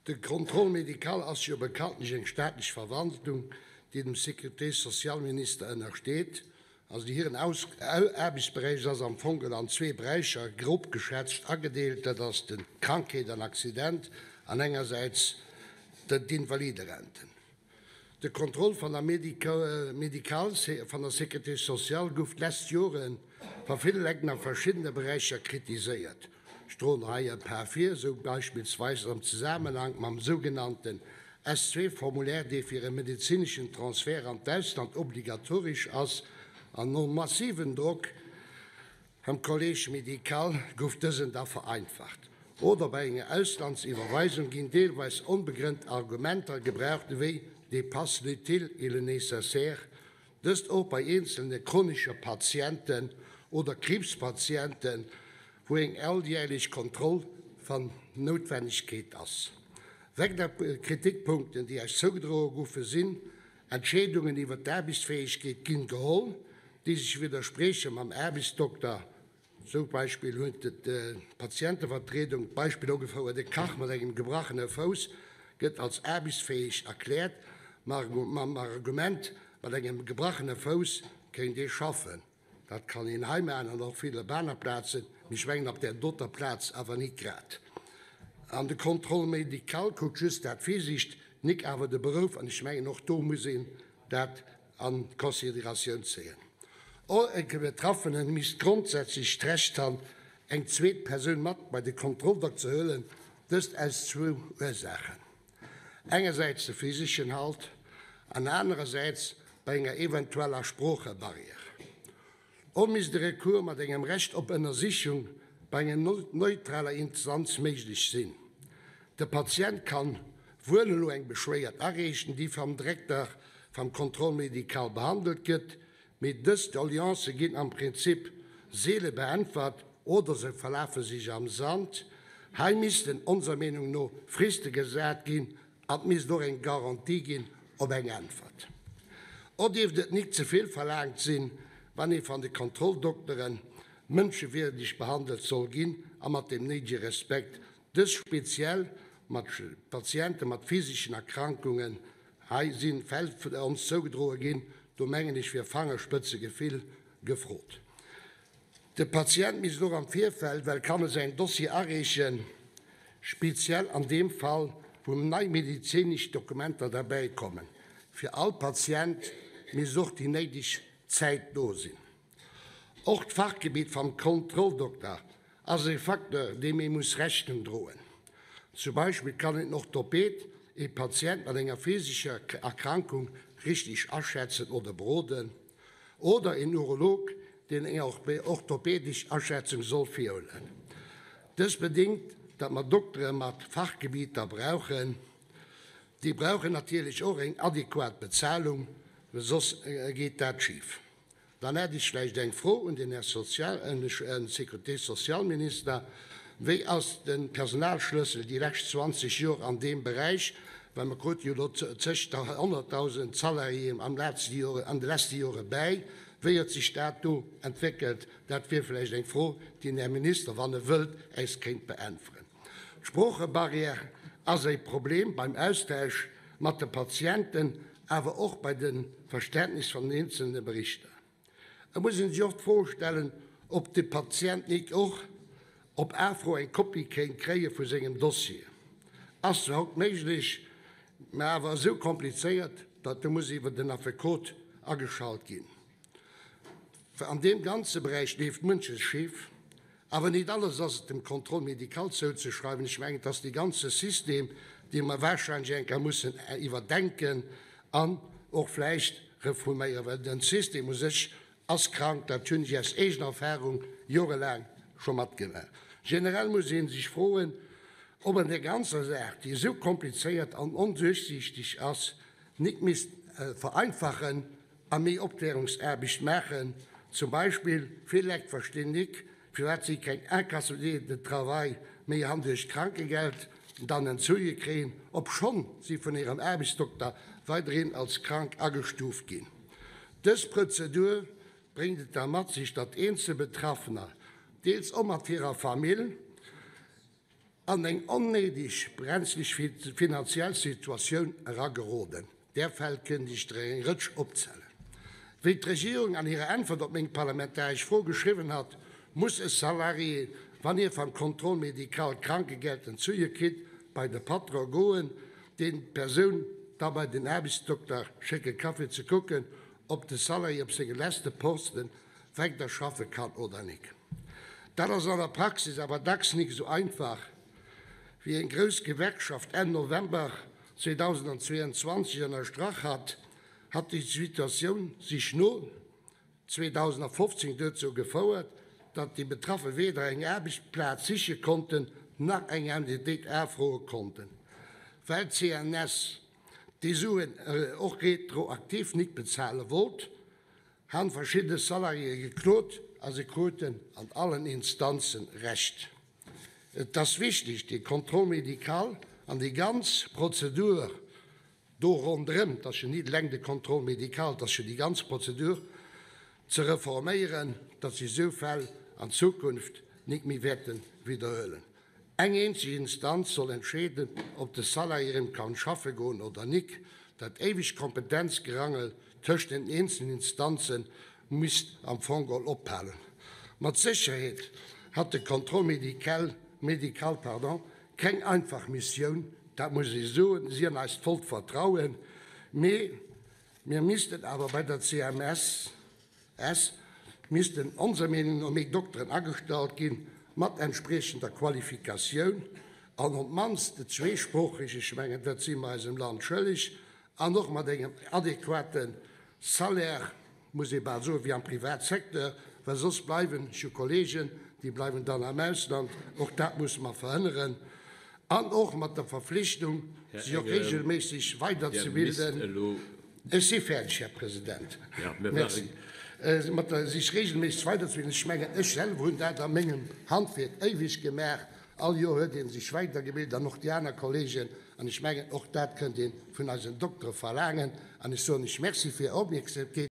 De Contrôle médical ass jo bekanntlech eng staatlech Verwaltung, déi dem Sécurité-sociale-Minister ënnersteet. Also hiren Aarbechtsberäich ass am Fong an zwee Beräicher, grob geschätzt, agedeelt, dat ass de Krankheet an Accident an engersäits d'Invaliderenten. De Contrôle van der Médicale van der Sécurité sociale gouf d'lescht Jore va ville Ecken a verschiddene Beräicher kritiséiert. Ech droen hei e par vir, esou beispillsweis am Zesammenhank mam sougenannten S-II-Formulaire, dee fir e medezineschen Transfert an d'Ausland obligatorisch ass, an nom massiven Drock Am Collège médical gouf dësen da vereinfacht. Oder bei enger Auslandsiwwerweisung ginn deelweis onbegrënnt Argumenter gebraucht ewéi dépasse l'utile et le nécessaire, dëst och bei eenzelne chronesche Patienten oder Kriibspatienten, wou eng alljärlech Kontroll van Noutwennegkeet ass. Weider Kritikpunkten, déi eis zougedroe goufe sinn, Entscheedungen iwwer d'Aarbechtsfäegkeet ginn geholl, déi sech widdersprieche mam Aarbechtsdokter. Sou Beispill huet d'Patientevertriedung d'Beispill ugefouert, e Kach mat engem gebrachene Fouss gëtt als aarbechtsfäeg erkläert, mam Argument, mat engem gebrachene Fouss kéint ee schaffen. Dat kann een hei maachen an och vill op aner Plazen, mee ech mengen op där doter Plaz awer nik grad. An de Contrôle médical kuckt just dat Physischt, nik awer de Berouf, an ech mengen och do muss een dat a Consideratioun zéien. All Betraffene misst grondsätzlech d'Recht han, eng zweet Persoun mat bei de Kontrolldokter ze huelen, dëst aus zwou Ursaachen. Engersäits de physeschen Halt an anerersäits bei enger eventueller Sproochebarrière. Och misst e Recours mat engem Recht op Ënnersichung bei enger neutraler Instanz méiglech sinn. De Patient kann wuel elo eng Beschwéiert areechen, déi vam Direkter vam Contrôle médical behandelt gëtt, Mee dës Doleancë ginn am Prinzip seele beäntwert oder se verlafe sech am Sand. Hei missten onser Meenung no Friste gesat ginn an et misst och eng Garantie ginn op eng Äntwert. Och dierft et nik ze vill verlaangt sinn, wann ee van de Kontrolldokteren mënschewierdeg behandelt soll ginn a mat deem néidege Respekt, dës speziell mat Patiente mat physeschen Erkrankungen. Hei si Fäll ons zougedroe ginn, do mengen ech wier Fangerspëtzegefill gefrot. De Patient misst och am Virfeld well kanne säin Dossier areechen, speziell an deem Fall wou nei medezinesch Dokumenter derbäi kommen. Fir all Patient misst och déi néideg Zäit do sinn. Och d'Fachgebitt vam Kontrolldokter ass e Facteur, deem ee muss Rechnung droen. Zum Beispill kann een Orthoped ee Patient mat enger physescher Erkrankung richteg aschätzen oder beroden, oder een Urolog, deen eng orthopedesch Aschätzung soll virhuelen. Dëst bedéngt, datt mer Doktere mat Fachgebieter brauchen. Déi brauchen natierlech och eng adequat Bezahlung, well soss geet dat schif. Dann hätt ech vläicht eng Fro un den Här Sozial-, Sécurité-sociale-Minister, Wéi ass de Personalschlëssel déi lescht 20 Joer an deem Beräich, well mer krute jo elo zeg 100.000 Salariéen am letzte Joer, an de leschte Jore bäi, wéi huet sech dat do entwéckelt? Dat wier vläicht eng Fro, déi den Här Minister, wann e wëllt, äis kéint beäntweren. D'Sproochebarrière ass e Problem beim Austausch mat de Patienten, awer och bei dem Verständnis van den eenzelne Berichter. Et muss een sech och d'Fro stellen, ob de Patient nik och op Afro eng Kopie kéint kréie vu sengem Dossier. Ass zwar haut méiglech, mä awer esou komplizéiert, datt do muss iwwer den Affekot ageschalt ginn. An deem ganze Beräich leeft munches schif. Awer nit alles ass et dem Contrôle médical zouzeschreiwen. Ech mengen, et ass dee ganze System, dee mer wahrscheinlech eng Kéier mussen iwwerdenken an och vläicht reforméieren, well den System u sech ass krank. Dat hunn ech aus eegener Erfahrung jorelaang scho matgemaach. Generell muss ee sech froen, ob an där ganzer Saach, déi esou komplizéiert an onduerchsiichteg ass, nik misst vereinfachen a méi Opklärungsaarbecht maachen, zum Beispill, vill Lekt verstinn nik, firwat si keng Incapacité de travail méi han duerch d'Krankegeld dann entzueje kréien, obschonn si vun hirem Aarbechtsdokter weiderhin als krank agestuuft ginn. Dës Prozedur bréngt et da mat sech, datt eenzel Betraffener, deels och mat hirer Famill. an eng onnéideg brenzlig finanziell Situatioun erageroden. Där Fäll kënnt ech der eng Rëtsch opzellen. Wéi d'Regierung an hirer Äntwert op meng parlamentaresch Fro geschriwwen hat, muss e Salarié, wann hie vam Contrôle médical Krankegeld entzuehe kritt, bei de Patron goen, deen d'Persoun da bei den Aarbechtsdokter schécke ka fir ze kucken, ob de Salarié op senge leschte Poste weider schaffe kann oder nik. Dat ass an der Praxis awer dacks nik esou einfach, wéi eng grouss Gewerkschaft Enn November 2022 ënnerstrach hat, hat déi Situatioun sech no 2015 dozou gefouert, datt déi Betraffe weder eng Aarbechtsplaz siche konnten nach eng Indemnitéit afroe konnten, well d'CNS déi Suen och retroaktiv nik bezale wollt. Han verschidde Salariéë geklot a se kruten an allen Instanze Recht. Et ass wichteg, de Contrôle médical an déi ganz Prozedur do ronderëm, et ass jo nit eleng de Contrôle médical, et ass jo déi ganz Prozedur, ze reforméieren, datt sech esou Fäll an Zukunft nik méi wäerte widderhuelen. Eng eenzeg Instanz soll entscheeden, ob de Salarié erëm kann schaffe goen oder nik. Dat éiwegt Kompetenzgerangel tëscht den eenzelen Instanze misst am Fong geholl ophalen. Mat Sécherheet hat de Contrôle médical, médical, pardon, keng einfach Missioun, dat muss ee soen. Si hunn eist vollt Vertrauen. Mee mir missten awer bei der CMS, S, Missten onser Meenung no méi Dokteren agestallt ginn, mat entspriechender Qualifikatioun an op d'mannst zweesproocheg, ech mengen, dat si mer eisem Land schëlleg, an och mat engem adequate Salaire, muss ee bal soen, wéi am Privatsecteur, well soss bleiwen, ech hu Kollegen, déi bleiwen dann am Ausland, och dat musse mer verhënneren, an och mat der Verflichtung, sech och regelméisseg weiderzebilden. Ech si fäerdeg, Här President. Merci. Mat der sech regelméisseg weiderzebilden. Ech mengen, ech selwer hunn dat a mengem Handwierk éiweg gemaach. All Joer huet ee sech weidergebilt an och déi aner Kollegen. An ech mengen, och dat kënnt ee vun eisen Doktere verlaangen. An ech soen lech Merci fir Är Opmierksamkeet.